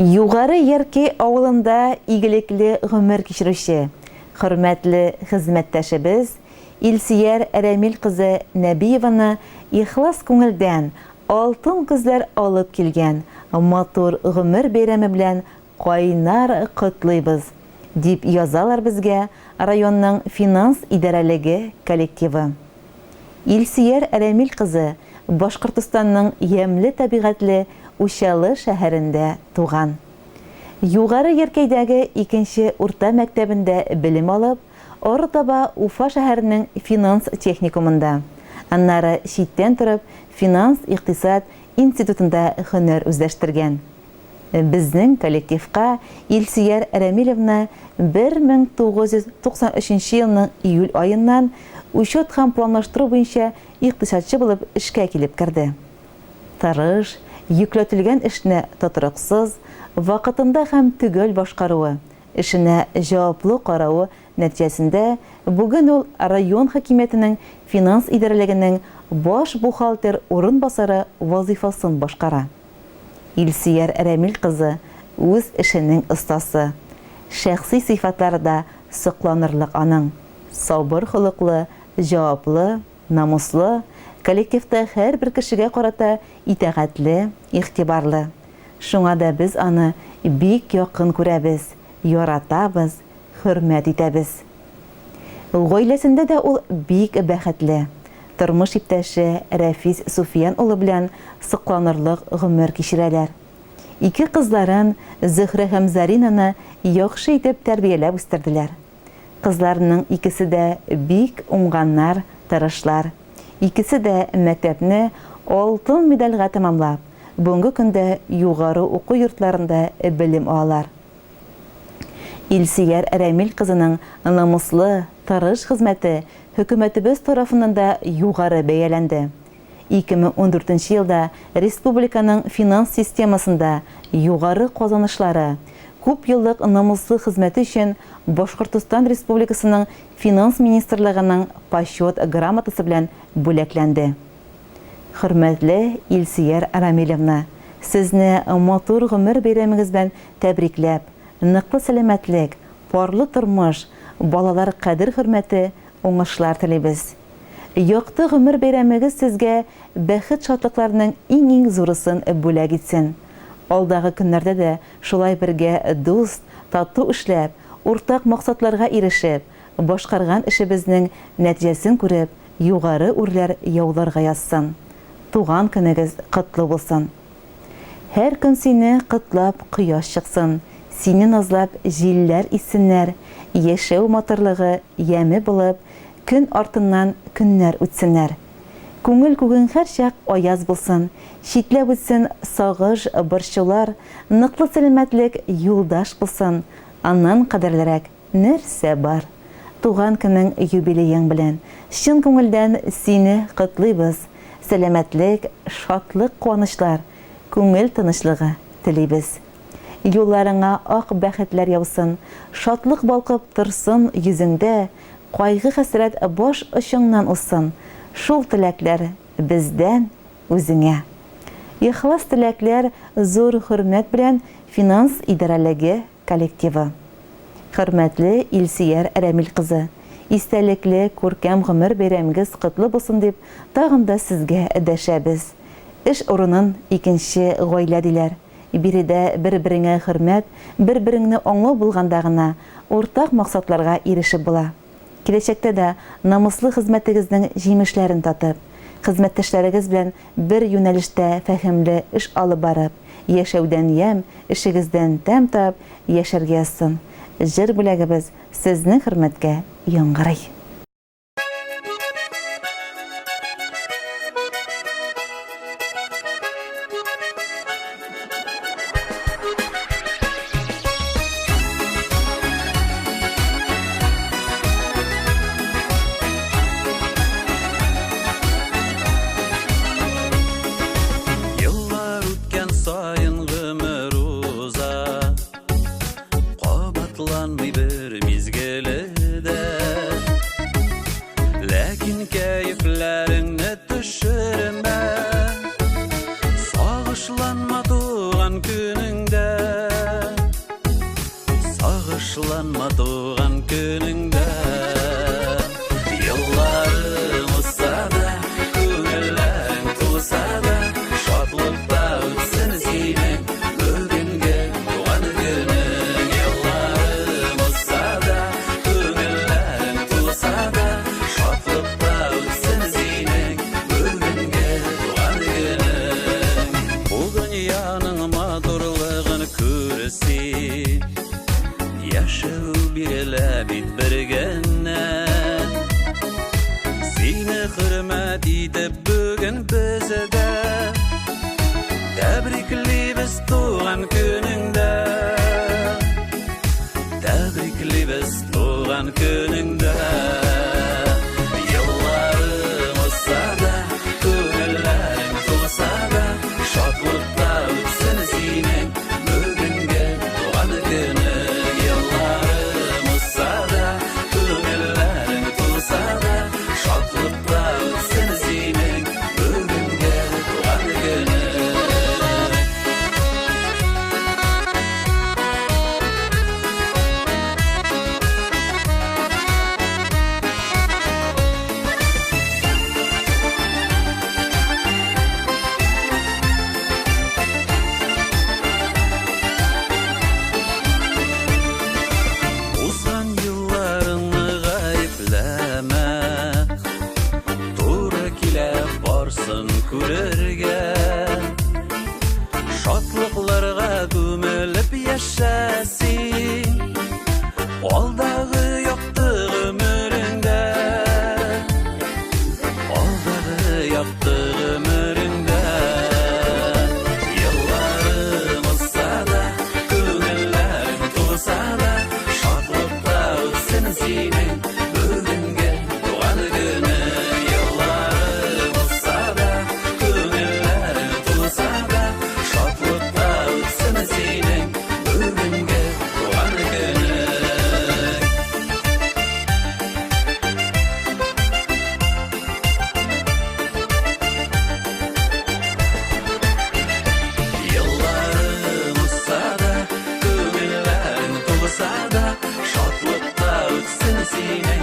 Югары Яркәй авылында игелекле гомер кичерүче, хөрмәтле хезмәттәшебез Илсөяр Рәмил кызы Нәбиеваны ихлас күңелдән алтын көзләр алып килгән матур гомер бәйрәме белән кайнар котлыйбыз, дип язалар безгә районның финанс идарәлеге коллективы. Илсөяр Рәмил кызы Башкортостанның ямьле табигатьле Учалы шәһәрендә туган. Югары Яркәйдәге икенче урта мәктәбендә белем алып, арытаба Уфа шәһәренең финанс техникумында, аннары читтән торып финанс-икътисад институтында һөнәр үзләштергән. Безнең коллективка Илсөяр Рәмилевна 1993 елның июль аеннан учет һәм планлаштыру буенча икътисадчы булып эшкә килеп керде. Тырыш, йөкләтелгән эшне тотрыксыз, вакытында һәм төгәл башкаруы, эшенә җаваплы каравы нәтиҗәсендә бүген ул район хакимиятенең финанс идарәлегенең баш бухгалтер урынбасары вазыйфасын башкара. Илсөяр Рәмил кызы үз эшенең остасы. Шәхси сыйфатлары да сокланырлык аның. Сабыр холыклы, җаваплы, намуслы, коллективта һәрбер кешегә карата итагатьле, игътибарлы. Шуңа да без аны бик якын күрәбез, яратабыз, хөрмәт итәбез. Гаиләсендә дә ул бик бәхетле. Тормыш иптәше Рәфис Суфиян улы белән сокланырлык гомер кичерәләр. Ике кызларын, Зөһрә һәм Заринаны яхшы итеп тәрбияләп үстерделәр. Кызларының икесе дә бик уңганнар, тырышлар. Икесе дә мәктәпне алтын медальгә тәмамлап, бүгенге көндә югары уку йортларында белем алалар. Илсөяр Рәмил кызының намуслы, тырыш хезмәте хөкүмәтебез тарафыннан да югары бәяләнде. 2014 елда республиканың финанс системасында югары казанышлары, күпьеллык намуслы хезмәте өчен Башкортостан Республикасының Финанс министрлыгының Почет грамотасы белән бүләкләнде. Хөрмәтле Илсөяр Рамилевна, сезне матур гомер бәйрәмегез белән тәбрикләп, ныклы сәламәтлек, парлы тормыш, балалар кадер-хөрмәте, уңышлар телибез. Якты гомер бәйрәмегез сезгә бәхет-шатлыкларның иң-иң зурысын бүләк итсен. Алдагы көннәрдә дә шулай бергә дуст, тату эшләп, уртак максатларга ирешеп, башкарган эшебезнең нәтиҗәсен күреп, югары үрләр яуларга язсын. Туган көнегез котлы булсын! Һәр көн сине котлап кояш чыксын, сине назлап җилләр иссеннәр, яшәү матурлыгы яме булып, көн артыннан көннәр үтсеннәр. Күңел күгең һәрчак аяз булсын, читләп үтсен сагыш, борчулар, ныклы сәламәтлек юлдаш булсын, аннан кадерлерәк Нәрсә бар? Туган көнең юбилеең белән чын күңелдән сине котлыйбыз, сәламәтлек, шатлык-куанычлар, күңел тынычлыгы телибез. Юлларыңа ак бәхетләр яусын, шатлык балкып торсын йөзеңдә, кайгы-хәсрәт баш очыңнан узсын, шул теләкләр бездән үзеңә. Ихлас теләкләр зур хөрмәт белән финанс идарәлеге коллективы. Хөрмәтле Илсөяр Рәмил кызы, истәлекле, күркәм гомер бәйрәмегез котлы булсын дип тагын да сезгә дәшәбез. Эш урынын икенче гаилә диләр. Биредә бер-береңә хөрмәт, бер-береңне аңлау булганда гына уртак максатларга ирешеп була. Киләчәктә дә намуслы хезмәтегезнең җимешләрен татып, хезмәттәшләрегез белән бер юнәлештә фәһемле эш алып барып, яшәүдән ямь, эшегездән тәм табып яшәргә язсын. Җыр бүләгебез сезнең хөрмәткә яңгырый. Еллар үткән саен гомер уза, Кабатланмый бер мизгеле дә. Ләкин кәефләреңне төшермә, Сагышланма туган көнеңдә. Шатланма туган көнеңдә. Елларың узса да, күңелләрең тулса да, шатлыкта үтсен синең бүгенге туган көнең. Елларың узса да, күңелләрең тулса да, шатлыкта үтсен синең бүгенге туган көнең. Бу дөньяның матурлыгын күр син. Яшәү бирелә бит бер генә. Сине хөрмәт итеп бүген без дә тәбриклибез туган көнеңдә. Тәбриклибез туган көнеңдә. Елларың узса да, күңелләрең тулса да, шатлыкта үтсен синең бүгенге туган көнең. Елларың узса да, күңелләрең тулса да, шатлыкта үтсен синең бүгенге туган көнең. Узган елларыңны гаепләмә, туры килә барсын күрергә. Шатлыкларга күмелеп яшә син, алдагы якты гомереңдә. Алдагы якты гомереңдә. Елларың узса да, күңелләрең тулса да, шатлыкта үтсен синең бүгенге туган көнең. Елларың узса да, күңелләрең тулса да, шатлыкта үтсен синең бүгенге туган көнең. Елларың узса да, күңелләрең тулса да, шатлыкта үтсен синең